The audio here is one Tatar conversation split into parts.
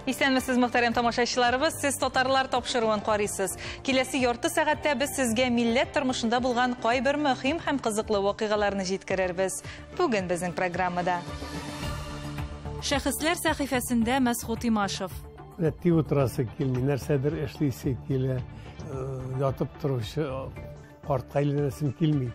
Исәнмесез, мөхтәрәм тамашачыларыбыз, сез татарлар тапшыруын карыйсыз. Киләсе ярты сәгатьтә без сезгә милләт тормышында булган кайбер мөһим һәм кызыклы вакыйгаларны җиткерербез. Бүген безнең программада. Шәхесләр сәхифәсендә Мәсхут Имашев. Менә тик утырасы килми, нәрсәдер эшлисе килә, ятып торучы картка әйләнәсем килми.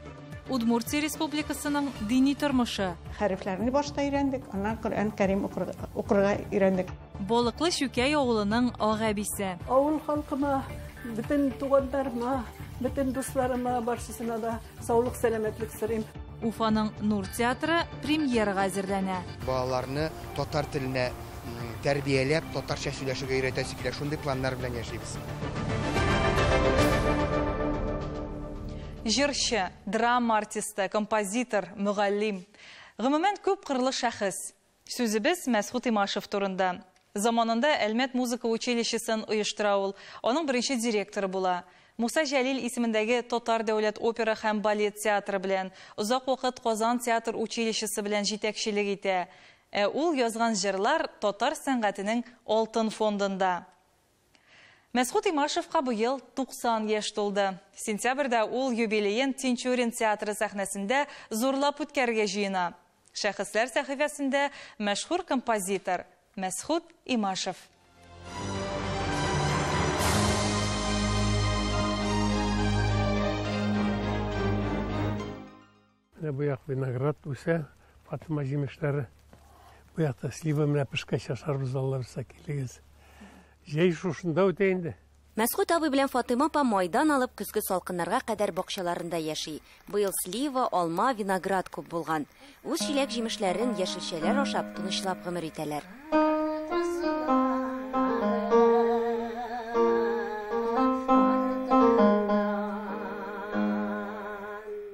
Удмуртия Республикасының дини тормышы. Хәрефләрне башта өйрәндек, аннан Коръән Кәрим укырга өйрәндек. Балыклы Чүкәй авылының ак әбисе. Авыл халкыма, бөтен туганнарыма, бөтен дусларыма, барчасына да саулык, сәламәтлек сорыйм. Уфаның Нур театры премьерага әзерләнә. Балаларны татар теленә тәрбияләп, татарча сөйләшергә өйрәтәсе килә. Шундый планнар белән яшибез. Җырчы, драма артисты, композитор, мөгаллим. Гомумән, күп кырлы шәхес. Сүзебез Мәсхут Имашев турында. Заманында Әлмәт музыка училищесын оештыра ул. Аның беренче директоры була. Муса Җәлил исемендәге Татар дәүләт опера һәм балет театры белән, озак вакыт Казан театр училищесы белән җитәкчелек итә. Ә ул язган җырлар татар сәнгатенең алтын фондында. Мәсхут Имашевка быел 90 яшь тулды. Сентябрьдә ул юбилеен Тинчурин театры сәхнәсендә зурлап үткәрергә җыена. Шәхесләр сәхифәсендә мәшһүр композитор Мәсхут Имашев. Менә бу як виноград үсә, Фатыма җимешләре. Бу якта слива менә пешкәч ашарбыз, Алла бирсә, килегез. Җәй шушында үтә инде. Мәсхүт абый белән Фатыйма апа майдан алып көзге салкыннарга кадәр бакчаларында яши. Быел слива, алма, виноград күп булган. Үз җиләк-җимешләрен, яшелчәләр ашап, тынычлап гомер итәләр.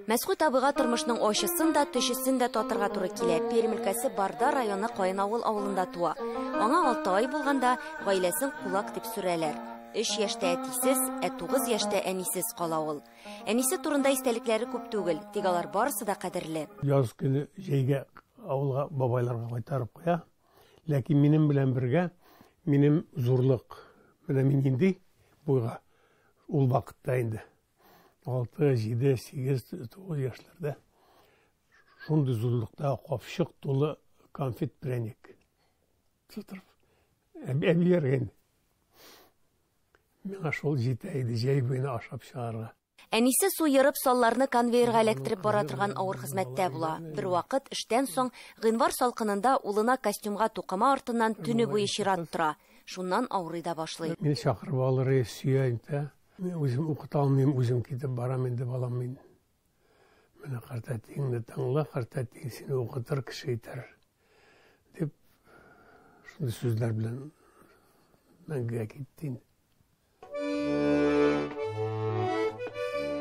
Мәсхүт абыйга тормышның ачысын да, төчесен дә татырга туры килә. Пермь өлкәсе Барда районы Каенавыл авылында туа. Аңа 6 ай булганда гаиләсен кулак дип сүрәләр. 3 яшьтә әтисез, ә 9 яшьтә әнисез кала ул. Әнисе турында истәлекләре күп түгел, тик алар барысы да кадерле. Яз көне җәйгә авылга бабайларга кайтарып куя. Ләкин минем белән бергә минем зурлык, менә мин нинди буйга ул вакытта инде. 6, 7, 8, 9 яшьләрдә шундый зурлыкта капчык тулы конфет пряник тутырып әбиләргә инде. Миңа шул җитә иде җәй буена ашап чыгарга. Әнисе су ерып, салларны конвейерга эләктереп бара торган авыр хезмәттә була. Бер вакыт эштән соң гыйнвар салкынында улына костюмга тукыма артыннан төне буе чират тора. Шуннан авырый да башлый. Мине чакырып алыр, сөя инде. Мин үзем укыта алмыйм, үзем китеп барам инде, балам мин. Менә картәтиеңне тыңла, картәтиең сине укытыр, кеше итәр. Дип шундый сүзләр белән мәңгегә китте инде.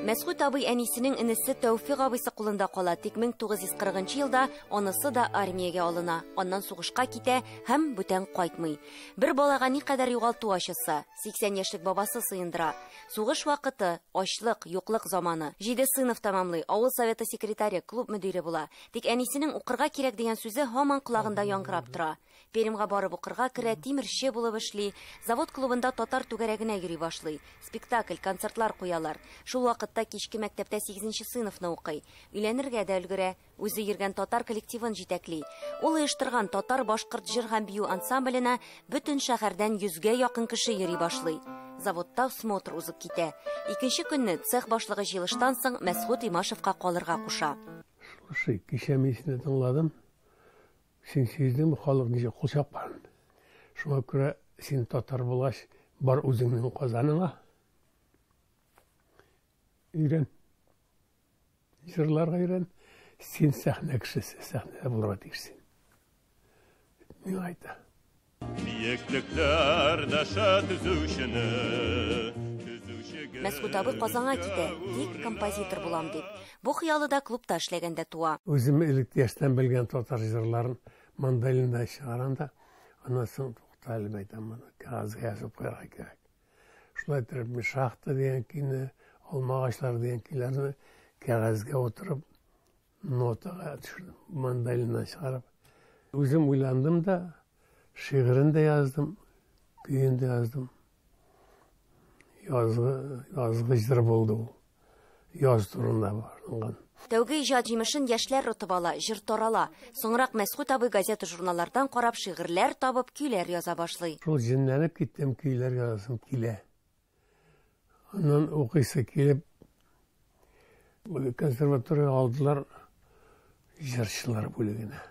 Мәсхүт абый әнисенең энесе Тәүфик абыйсы кулында кала, тик 1940 елда анысы да армиягә алына, аннан сугышка китә һәм бүтән кайтмый. Бер балага никадәр югалту ачысы, 80 яшьлек бабасы сыендыра. Сугыш вакыты, ачлык, юклык заманы. 7 сыйныф тәмамлый, авыл советы секретаре, клуб мөдире була. Тик әнисенең укырга кирәк дигән сүзе һаман колагында яңгырап тора. Пермьгә барып укырга керә, тимерче булып эшли, завод клубында татар түгәрәгенә йөри башлый. Спектакль, концертлар куялар. Шул вакытта кичке мәктәптә 8 сыйныфны укый. Өйләнергә дә өлгерә. Үзе йөргән татар коллективын җитәкли. Ул оештырган татар-башкорт җыр һәм бию ансамбленә бөтен шәһәрдән 100гә якын кеше йөри башлый. Заводта смотр узып китә. Икенче көнне цех башлыгы җыелыштан соң Мәсхүт Имашевка калырга куша. Слушай, кичә мин сине тыңладым. Син сиздеңме, халык ничек кул чапкан? Шуңа күрә син татар булгач, бар үзеңнең Казаныңа. Өйрән. Җырларга өйрән. Син сәхнә кешесе, сәхнәдә булырга тиешсең. Миңа әйтә. Биеклекләр дәшә төзүчене, төзүчегә Мәсхүт абый Казанга китә, тик композитор булам дип. Бу хыялы да клубта эшләгәндә туа. Үзем элек яшьтән белгән татар җырларын мандолинда чыгарам да, аннан соң тукта әле әйтәм, моны кәгазьгә язып куярга кирәк. Шулай итеп, мин шахта дигән көйне, алма агачлары дигән көйләрне кәгазьгә утырып, нотага төшердем, мандолиннан чыгарып. Үзем уйландым да, шигырен дә яздым. Көен дә яздым. Язгы, язгы җыр булды ул. Яз турында барылган. Тәүге иҗат җимешен яшьләр отып ала, җыр тарала. Соңрак Мәсхүт абый газета-журналлардан карап, шигырьләр табып, көйләр яза башлый. Шул җенләнеп киттем, көйләр язасым килә. Аннан укыйсы килеп, консерваториягә алдылар җырчылар бүлегенә.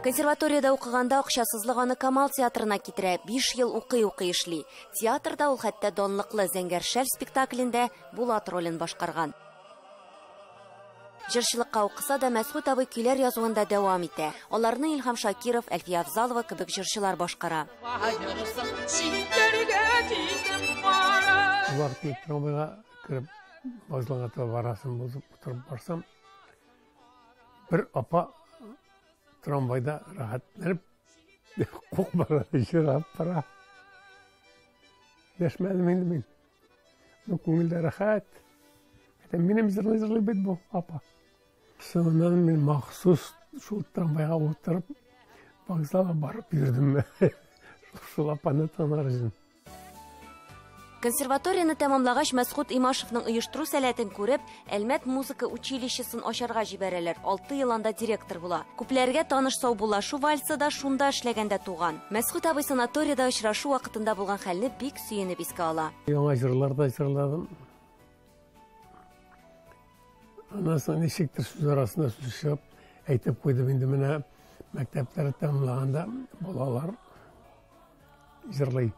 Консерваториядә укыганда акчасызлык аны Камал театрына китерә. 5 ел укый-укый эшли. Театрда ул хәтта данлыклы Зәңгәр шәл спектаклендә Булат ролен башкарган. Җырчылыкка укыса да, Мәсхүт абый көйләр язуын да дәвам итә. Аларны Илһам Шакиров, Әлфия Авзалова кебек җырчылар башкара. Вакытны трамвайга кереп, вокзалга таба барасым булып утырып барсам, бер апа трамвайда рәхәтләнеп кукмарада җырлап бара. Дәшмәдем инде мин. Ну, күңелдә рәхәт. Әйтәм, минем җырлый җырлый бит бу апа. Соңыннан мин махсус шул трамвайга утырып вокзалга барып йөрдем. Шул апаны тыңлар өчен. Консерваторияне тәмамлагач, Мәсхүт Имашевның оештыру сәләтен күреп, Әлмәт музыка училищесын ачарга җибәрәләр. 6 ел анда директор була. Күпләргә таныш саубуллашу вальсы да шунда эшләгәндә туган. Мәсхүт абый санаториядә очрашу вакытында булган хәлне бик сөенеп искә ала. Яңа җырлар да җырладым. Аннан соң ничектер сүз арасында сүз чыгып әйтеп куйдым инде, менә мәктәпләр тәмамлаганда балалар җырлый.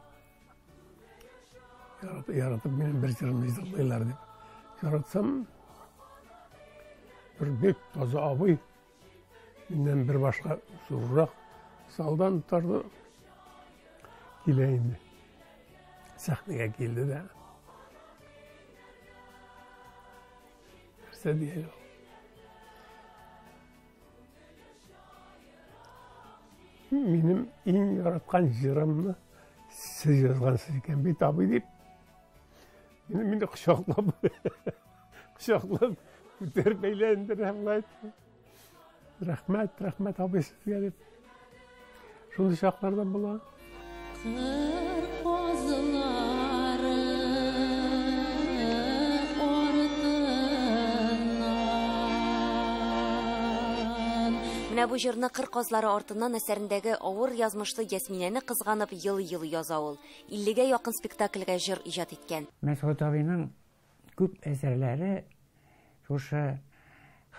Яратып минем бер җырымны җырлыйлар дип. Яратсам, бер бик таза абый миннән бер башка зуррак залдан торды. Килә инде. Сәхнәгә килде дә. Нәрсә дияр ул? Минем иң яраткан җырымны сез язгансыз икән бит, абый, дип. Мине кочаклап, кочаклап күтәреп әйләндерә болай. Рәхмәт, рәхмәт, абый, сезгә дип. Шундый чакларда була. Кыр казлары артыннан. Менә бу җырны Кыр казлары артыннан әсәрендәге авыр язмышлы Ясминәне кызганып елый-елый яза ул. 50гә якын спектакльгә җыр иҗат иткән. Мәсхүт абыйның күп әсәрләре шушы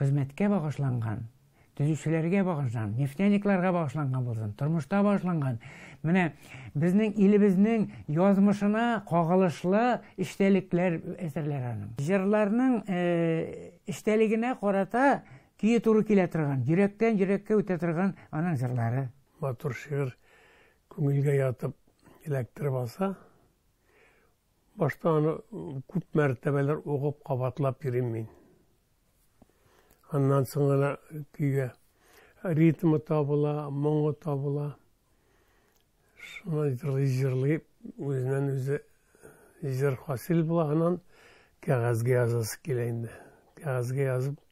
хезмәткә багышланган, төзүчеләргә багышланган, нефтяникларга багышланган булсын, тормышта багышланган. Менә безнең илебезнең язмышына кагылышлы эчтәлекләр әсәрләр аның. Җырларның эчтәлегенә карата көе туры килә торган, йөрәктән йөрәккә үтә торган аның җырлары. Матур шигырь күңелгә ятып эләктереп алса, башта аны күп мәртәбәләр укып кабатлап йөрим мин. Аннан соң гына көйгә ритмы табыла, моңы табыла. Шуны җырлый-җырлый үзеннән үзе җыр хасил була, аннан кәгазьгә язасы килә инде. Кәгазьгә язып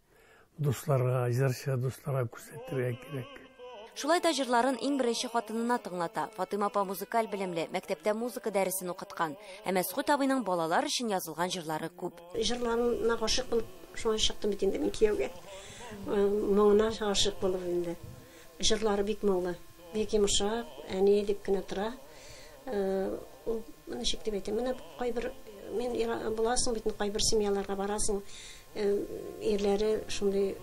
дусларга, җырчы дусларга күрсәтергә кирәк. Шулай да җырларын иң беренче хатынына тыңлата. Фатыйма апа музыкаль белемле, мәктәптә музыка дәресен укыткан. Ә Мәсхүт абыйның балалар өчен язылган җырлары күп. Җырларына гашыйк булып шуңа чыктым бит инде мин кияүгә. Моңына гашыйк булып инде. Җырлары бик моңлы, бик йомшак, әни дип кенә тора. Ул ничек дип әйтәм, менә кайбер мин буласың бит, кайбер семьяларга барасың, ирләре шундый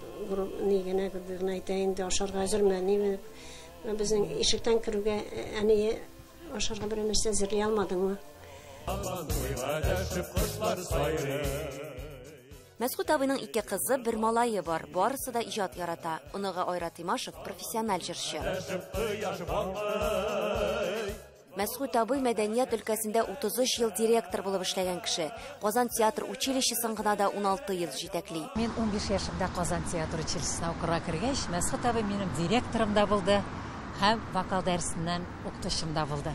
ни генә генә әйтә инде, ашарга әзерме, ниме. Безнең ишектән керүгә әни ашарга берәр нәрсә әзерли алмадыңмы? Мәсхүт абыйның ике кызы, бер малае бар. Барысы да иҗат ярата. Оныгы Айрат Имашев профессиональ җырчы. Мәсхүт абый мәдәният өлкәсендә 33 ел директор булып эшләгән кеше. Казан театр училищесын гына да 16 ел җитәкли. Мин 15 яшемдә Казан театр училищесына укырга кергәч, Мәсхүт абый минем директорым да булды һәм вокал дәресеннән укытучым да булды.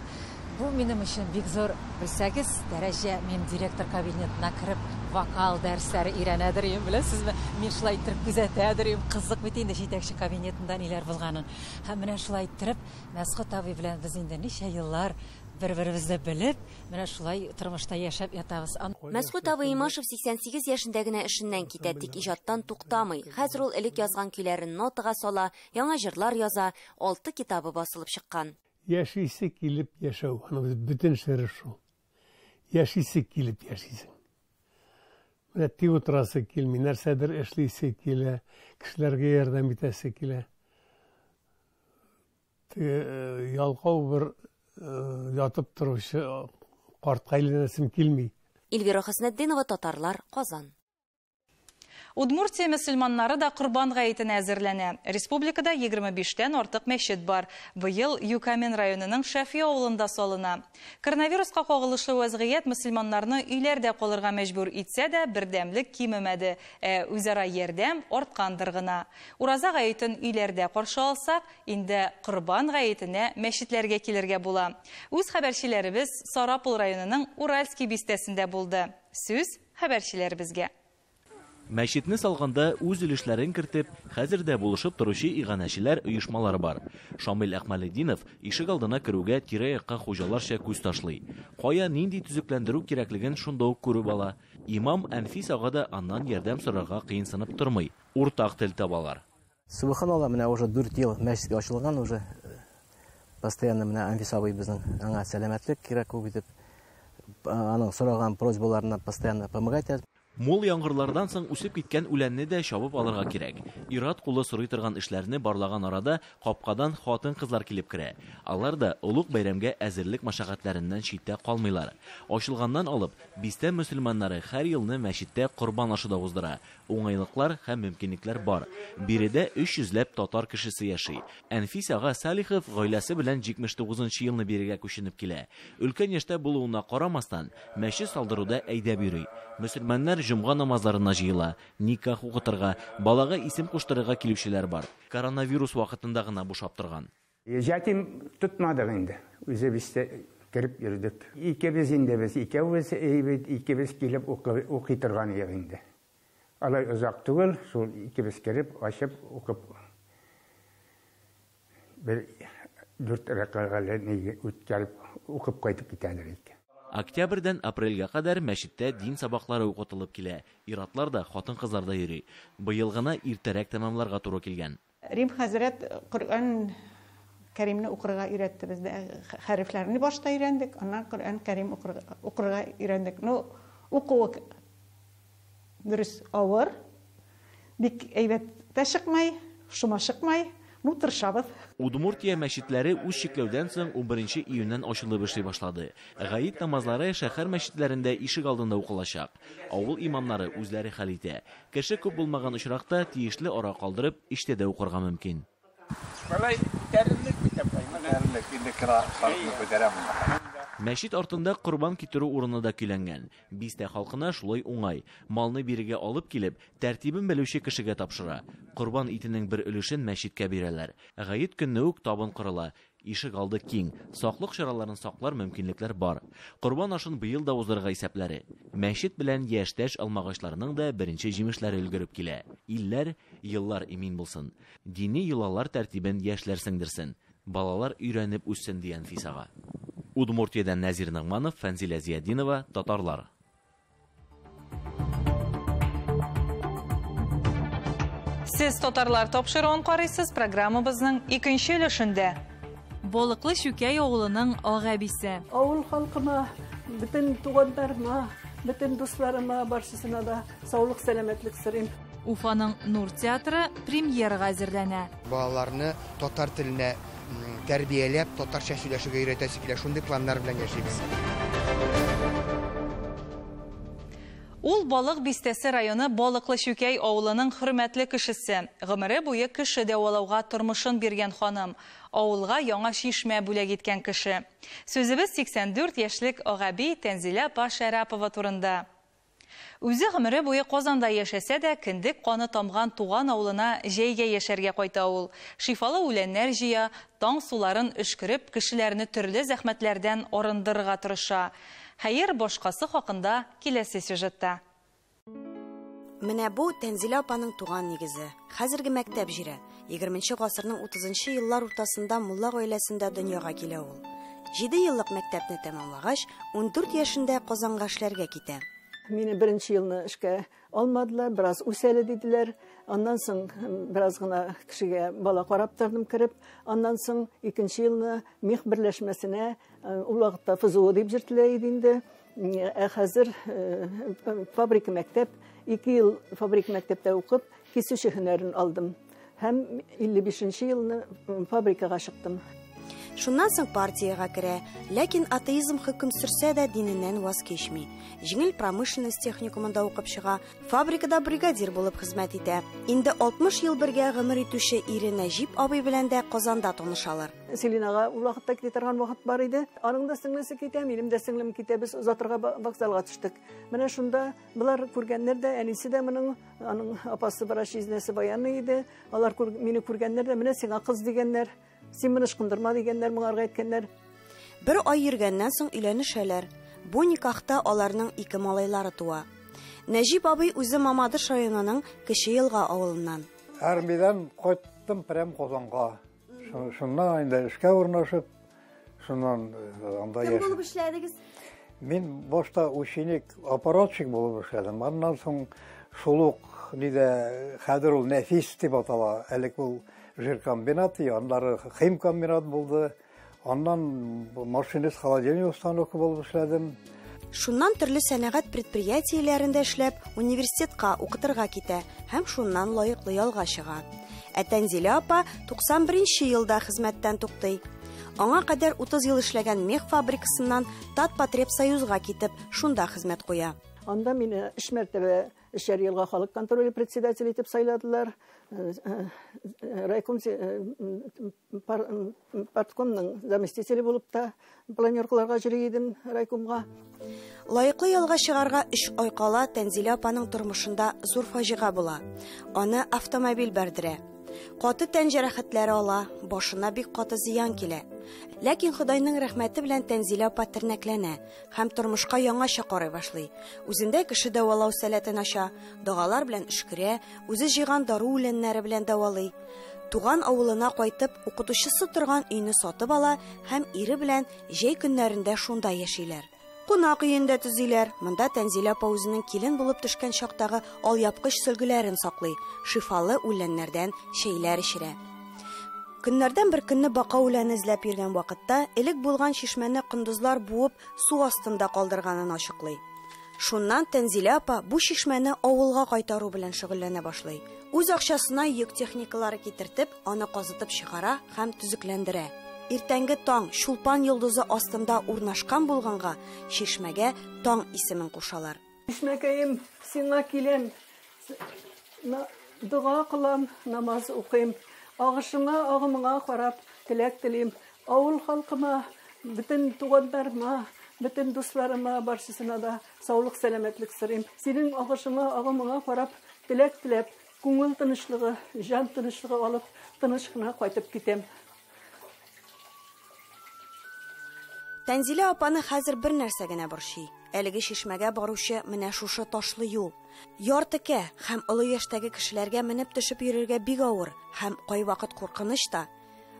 Бу минем өчен бик зур, белсәгез, дәрәҗә. Мин директор кабинетына кереп, вокал дәресләре өйрәнәдер идем, беләсезме? Мин шулай иттереп күзәтәдер идем. Кызык бит инде җитәкче кабинетында ниләр булганын. Һәм менә шулай иттереп, Мәсгут абый белән без инде ничә еллар бер-беребезне белеп, менә шулай тормышта яшәп ятабыз. Мәсгут абый Имашев 88 яшендә генә эшеннән китә, тик иҗаттан туктамый. Хәзер ул элек язган көйләрен нотага сала, яңа җырлар яза, алты китабы басылып чыккан. Яшисе килеп яшәү, аның бөтен сере шул. Яшисе килеп яшисең. Менә тик утырасы килми, нәрсәдер эшлисе килә, кешеләргә ярдәм итәсе килә. Теге ялкау бер ятып торучы картка әйләнәсем килми. Эльвира Хөснетдинова, Татарлар, Казан. Удмуртия мөселманнары да Корбан гаетенә әзерләнә. Республикада 25 тән артык мәчет бар. Быел Юкамен районының Шәфи авылында салына. Коронавируска кагылышлы вәзгыять мөселманнарны өйләрдә калырга мәҗбүр итсә дә, бердәмлек кимемәде, ә үзара ярдәм арткандыр гына. Ураза гаетен өйләрдә каршы алсак, инде Корбан гаетенә мәчетләргә килергә була. Үз хәбәрчеләребез Сарапул районының Уральский бистәсендә булды. Сүз хәбәрчеләребезгә. Мәчетне салганда үз өлешләрен кертеп, хәзер дә булышып торучы иганәчеләр оешмалары бар. Шамил Әхмәлетдинов ишек алдына керүгә тирә-якка хуҗаларча күз ташлый. Кая нинди төзекләндерү кирәклеген шунда ук күреп ала. Имам Әнфис ага да аннан ярдәм сорарга кыенсынып тормый. Уртак тел табалар. Сөбханалла, менә уже 4 ел мәчет ачылган, уже постоянно менә Әнфис абый безнең аңа сәламәтлек кирәк күп итеп, аның сораган просьбаларына постоянно помогать итә. Мул яңгырлардан соң үсеп киткән үләнне дә чабып алырга кирәк. Ир-ат кулы сорый торган эшләрне барлаган арада капкадан хатын-кызлар килеп керә. Алар да олуг бәйрәмгә әзерлек мәшәкатьләреннән читтә калмыйлар. Ачылганнан алып, бистә мөселманнары һәр елны мәчеттә корбан ашы да уздыра. Уңайлыклар һәм мөмкинлекләр бар. Биредә 300 ләп татар кешесе яши. Әнфис ага Салихов гаиләсе белән 79 елны бирегә күченеп килә. Өлкән яшьтә булуына карамастан, мәчет салдыруда әйдәп йөри. Мөселманнар җомга намазларына җыела, никах укытырга, балага исем куштырырга килүчеләр бар. Коронавирус вакытында гына бушап торган. Ятим тотмадык инде. Үзебез дә кереп йөрдек. Икебез инде без, икәүбез әйбәт, икебез килеп укый торган идек инде. Алай озак түгел, шул икебез кереп, ачып, укып бер дүрт рәкәгать үткәреп, укып кайтып китәдер икән. Октябрьдән апрельгә кадәр мәчеттә дин сабаклары укытылып килә. Ир-атлар да, хатын-кызлар да йөри. Быел гына иртәрәк тәмамларга туры килгән. Рим хәзрәт Коръән Кәримне укырга өйрәтте безне. Хәрефләрне башта өйрәндек, аннан Коръән Кәрим укырга өйрәндек. Ну, укуы дөрес авыр, бик әйбәт тә чыкмай, шома чыкмай. Ну, тырышабыз. Удмуртия мәчетләре үз чикләүдән соң 11 июньнән ачылып эшли башлады. Гаит намазлары шәһәр мәчетләрендә ишек алдында укылачак. Авыл имамнары үзләре хәл итә. Кеше күп булмаган очракта тиешле ара калдырып, эштә дә укырга мөмкин. Малай, күтәрелек бит, апай, Күтәрелек, инде кара халыкны күтәрә монда. Мәчет артында корбан китерү урыны да көйләнгән. Бистә халкына шулай уңай. Малны бирегә алып килеп, тәртибен белүче кешегә тапшыра. Корбан итенең бер өлешен мәчеткә бирәләр. Гает көнне үк табын корыла. Ишек алды киң, саклык чараларын саклар мөмкинлекләр бар. Корбан ашын быел да уздырырга исәпләре. Мәчет белән яшьтәш алмагачларының да беренче җимешләре өлгереп килә. Илләр, еллар имин булсын. Дини йолалар тәртибен яшьләр сеңдерсен. Балалар өйрәнеп үссен дигән Фис ага. Удмуртиядән Нәзир Нагманов, Фәнзилә Зиятдинова, Татарлар. Сез Татарлар тапшыруын карыйсыз, программабызның икенче өлешендә. Балыклы Чүкәй авылының ак әбисе. Авыл халкыма, бөтен туганнарыма, бөтен дусларыма, барчасына да саулык, сәламәтлек сорыйм. Уфаның Нур театры премьерага әзерләнә. Балаларны татар теленә тәрбияләп, татарча сөйләшергә өйрәтәсе килә. Шундый планнар белән яшибез. Ул Балык Бистәсе районы Балыклы Чүкәй авылының хөрмәтле кешесе. Гомере буе кеше дәвалауга тормышын биргән ханым. Авылга яңа чишмә бүләк иткән кеше. Сүзебез 84 яшьлек Агәби Тәнзилә апа Шәрапова турында. Үзе гомере буе Казанда яшәсә дә, кендек каны тамган туган авылына җәйгә яшәргә кайта ул. Шифалы үләннәр җыя, таң суларын өшкереп, кешеләрне төрле зәхмәтләрдән арындырырга тырыша. Хәер, башкасы хакында киләсе сюжетта. Менә бу Тәнзилә апаның туган нигезе, хәзерге мәктәп җире. Егерменче гасырның утызынчы еллар уртасында мулла гаиләсендә дөньяга килә ул. Җиде еллык мәктәпне тәмамлагач, 14 яшендә Казанга эшләргә китә. Мине беренче елны эшкә алмадылар, бераз үс әле диделәр. Аннан соң бераз гына кешегә бала карап тордым кереп. Аннан соң икенче елны мех берләшмәсенә, ул вакытта ФЗО дип йөртелә иде инде. Ә хәзер фабрика мәктәп, 2 ел фабрика мәктәптә укып, кисүче һөнәрен алдым. Һәм 55 елны фабрикага чыктым. Шуннан соң партиягә керә, ләкин атеизм хөкем сөрсә дә диненнән ваз кичми. Җиңел промышленность техникумында укып чыга, фабрикада бригадир булып хезмәт итә. Инде 60 ел бергә гомер итүче ире Нәҗип абый белән дә Казанда танышалар. Селинага ул вакытта китә торган вакыт бар иде. Аның да сеңлесе китә, минем дә сеңлем китә, без озатырга вокзалга төштек. Менә шунда болар күргәннәр дә, әнисе дә моның, аның апасы врач изнәсе баяны иде. Алар мине күргәннәр дә, менә сиңа кыз дигәннәр. Син моны ычкындырма дигәннәр, моңарга әйткәннәр. Бер ай йөргәннән соң өйләнешәләр. Бу никахта аларның ике малайлары туа. Нәҗип абый үзе Мамадыш районының Кече Елга авылыннан. Армиядән кайттым прям Казанга. Шуннан инде эшкә урнашып, шуннан анда Кем булып эшләдегез? Мин башта ученик, аппаратчик булып эшләдем. Аннан соң шул ук нидә, хәзер ул Нәфис дип атала, элек ул жиркомбинат, аннары химкомбинат булды. Аннан машинист холодильник установка булып эшләдем. Шуннан төрле сәнәгать предприятиеләрендә эшләп, университетка укытырга китә һәм шуннан лаеклы ялга чыга. Ә Тәнзилә апа 91 елда хезмәттән туктый. Аңа кадәр 30 ел эшләгән мех фабрикасыннан Татпотребсоюзга китеп, шунда хезмәт куя. Анда мине өч мәртәбә өчәр елга халык контроле председателе итеп сайладылар. Райком парткомның заместителе булып та планеркаларга йөри идем райкомга. Лаеклы ялга чыгарга 3 ай кала Тәнзилә апаның тормышында зур фаҗига була. Аны автомобиль бәрдерә. Каты тән җәрәхәтләре ала, башына бик каты зыян килә. Ләкин Ходайның рәхмәте белән Тәнзилә апа тернәкләнә һәм тормышка яңача карый башлый. Үзендә кеше дәвалау сәләтен ача, догалар белән өшкерә, үзе җыйган дару үләннәре белән дәвалый. Туган авылына кайтып, укытучысы торган өйне сатып ала һәм ире белән җәй көннәрендә шунда яшиләр. Кунак өен дә төзиләр. Монда Тәнзилә апа үзенең килен булып төшкән чактагы алъяпкыч сөлгеләрен саклый, шифалы үләннәрдән чәйләр эчерә. Көннәрдән бер көнне бака үләне эзләп йөргән вакытта элек булган чишмәне кондызлар буып су астында калдырганын ачыклый. Шуннан Тәнзилә апа бу чишмәне авылга кайтару белән шөгыльләнә башлый. Үз акчасына йөк техникалары китертеп, аны казытып чыгара һәм төзекләндерә. Иртәнге таң Чулпан йолдызы астында урнашкан булганга чишмәгә таң исемен кушалар. Чишмәкәем, сиңа киләм. Дога кылам, намаз укыйм. Агышыңа, агымыңа карап теләк телим. Авыл халкыма, бөтен туганнарыма, бөтен дусларыма, барчасына да саулык, сәламәтлек сорыйм. Синең агышыңа, агымыңа карап теләк теләп, күңел тынычлыгы, җан тынычлыгы алып, тыныч кына кайтып китәм. Тәнзилә апаны хәзер бер нәрсә генә борчый. Әлеге чишмәгә баручы менә шушы ташлы юл. Яр текә һәм олы яшьтәге кешеләргә менеп төшеп йөрергә бик авыр һәм кайвакыт куркыныч та.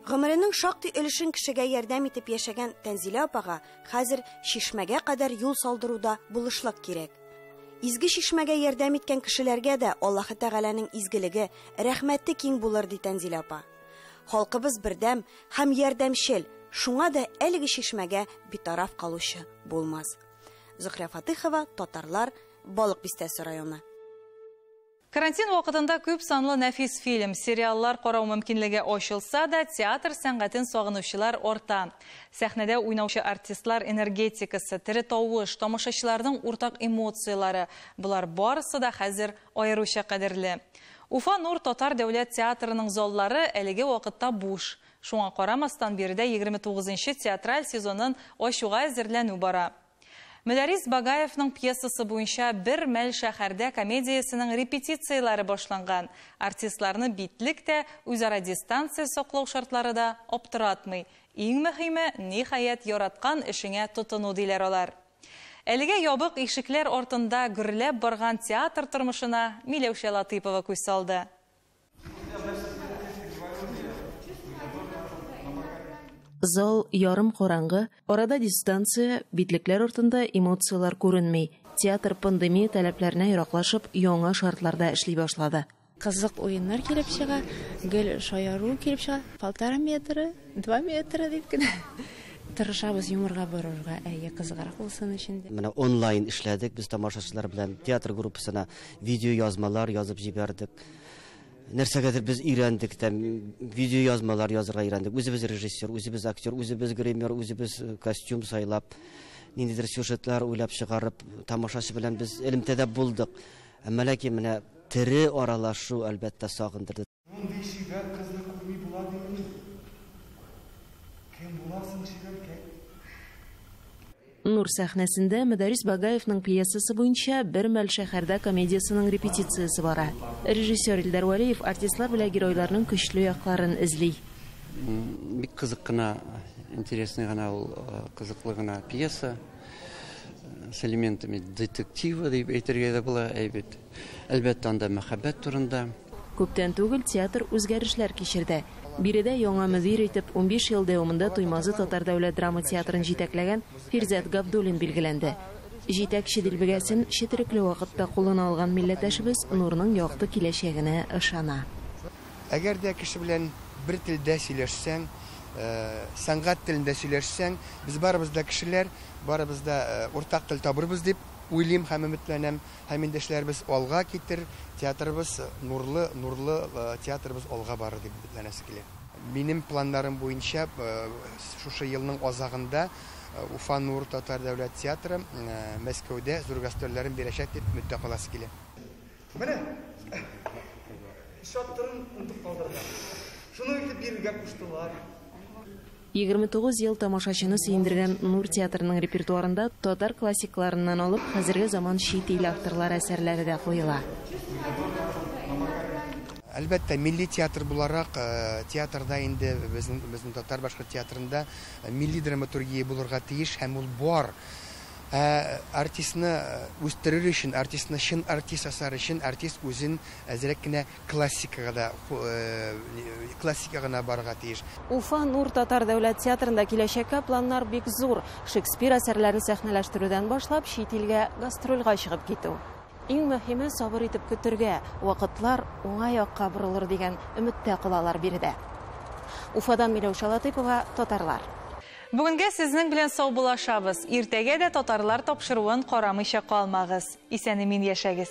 Гомеренең шактый өлешен кешегә ярдәм итеп яшәгән Тәнзилә апага хәзер чишмәгә кадәр юл салдыруда булышлык кирәк. Изге чишмәгә ярдәм иткән кешеләргә дә Аллаһы Тәгаләнең изгелеге, рәхмәте киң булыр, ди Тәнзилә апа. Халкыбыз бердәм һәм ярдәмчел, шуңа да әлеге чишмәгә битараф калучы булмас. Зөхрә Фатыхова, Татарлар, Балык Бистәсе районы. Карантин вакытында күп санлы нәфис фильм, сериаллар карау мөмкинлеге ачылса да, театр сәнгатен сагынучылар арта. Сәхнәдә уйнаучы артистлар энергетикасы, тере тавыш, тамашачыларның уртак эмоцияләре, болар барысы да хәзер аеруча кадерле. Уфа Нур Татар дәүләт театрының заллары әлеге вакытта буш. Шуңа карамастан биредә 29 театраль сезонын ачуга әзерләнү бара. Мөдәррис Багаевның пьесасы буенча Бер мәл шәһәрдә комедиясенең репетицияләре башланган. Артистларны битлек тә, үзара дистанция саклау шартлары да аптыратмый. Иң мөһиме, ниһаять, яраткан эшеңә тотыну, диләр алар. Әлегә ябык ишекләр артында гөрләп барган театр тормышына Миләүшә Латыйпова күз салды. Зал ярым караңгы, арада дистанция, битлекләр артында эмоцияләр күренми. Театр пандемия таләпләренә яраклашып, яңа шартларда эшли башлады. Кызык уеннар килеп чыга, гел шаяру килеп чыга. Полтора метра, два метра дип кенә тырышабыз юморга борырга, әйе, кызыграк булсын өчен. Менә онлайн эшләдек без тамашачылар белән, театр группасына видеоязмалар язып җибәрдек. Нәрсәгәдер без өйрәндек тә, видеоязмалар язырга өйрәндек. Үзебез режиссер, үзебез актер, үзебез гример, үзебез костюм сайлап, ниндидер сюжетлар уйлап чыгарып, тамашачы белән без элемтәдә булдык. Әмма ләкин менә тере аралашу әлбәттә сагындырды. Мондый чибәр кызны күрми була димени? Кем буласың, чибәркәй? Нур сәхнәсендә Мөдәррис Багаевның пьесасы буенча Бер мәл шәһәрдә комедиясенең репетициясе бара. Режиссер Илдар Вәлиев артистлар белән геройларның көчле якларын эзли. Бик кызык кына, интересный гына ул, кызыклы гына пьеса с элементами детектива дип әйтергә дә була, әйбәт. Әлбәттә, анда мәхәббәт турында. Күптән түгел театр үзгәрешләр кичерде. Биредә яңа мөдир итеп 15 ел дәвамында Туймазы татар дәүләт драма театрын җитәкләгән Фирзәт Габдуллин билгеләнде. Җитәкче дилбегәсен четерекле вакытта кулына алган милләттәшебез Нурның якты киләчәгенә ышана. Әгәр дә кеше белән бер телдә сөйләшсәң, сәнгать телендә сөйләшсәң, без барыбыз да кешеләр, барыбыз да уртак тел табырбыз дип уйлыйм һәм өметләнәм. Һәм инде эшләребез алга китер, театрыбыз нурлы, нурлы театрыбыз алга барыр дип өметләнәсе килә. Минем планнарым буенча шушы елның азагында Уфа Нур татар дәүләт театры Мәскәүдә зур гастрольләрен бирәчәк дип өметтә каласы килә. Менә шаттырын онытып калдырган. Шуны итеп бирергә куштылар. 29 ел тамашачыны сөендергән Нур театрының репертуарында татар классикларыннан алып хәзерге заман чит ил авторлары әсәрләре дә куела. Әлбәттә, милли театр буларак, театрда инде безнең татар башкорт театрында милли драматургия булырга тиеш һәм ул бар. Артистны үстерер өчен, артистны чын артист ясар өчен, артист үзен әзрәк кенә классикага да, классикага гына барырга тиеш. Уфа Нур татар дәүләт театрында киләчәккә планнар бик зур. Шекспир әсәрләрен сәхнәләштерүдән башлап чит илгә гастрольгә чыгып китү. Иң мөһиме сабыр итеп көтергә, вакытлар уңай якка борылыр дигән өметтә калалар биредә. Уфадан Миләүшә Латыйпова, Татарлар. Бүгенгә сезнең белән саубуллашабыз. Иртәгә дә татарлар тапшыруын карамыйча калмагыз. Исән-имин яшәгез.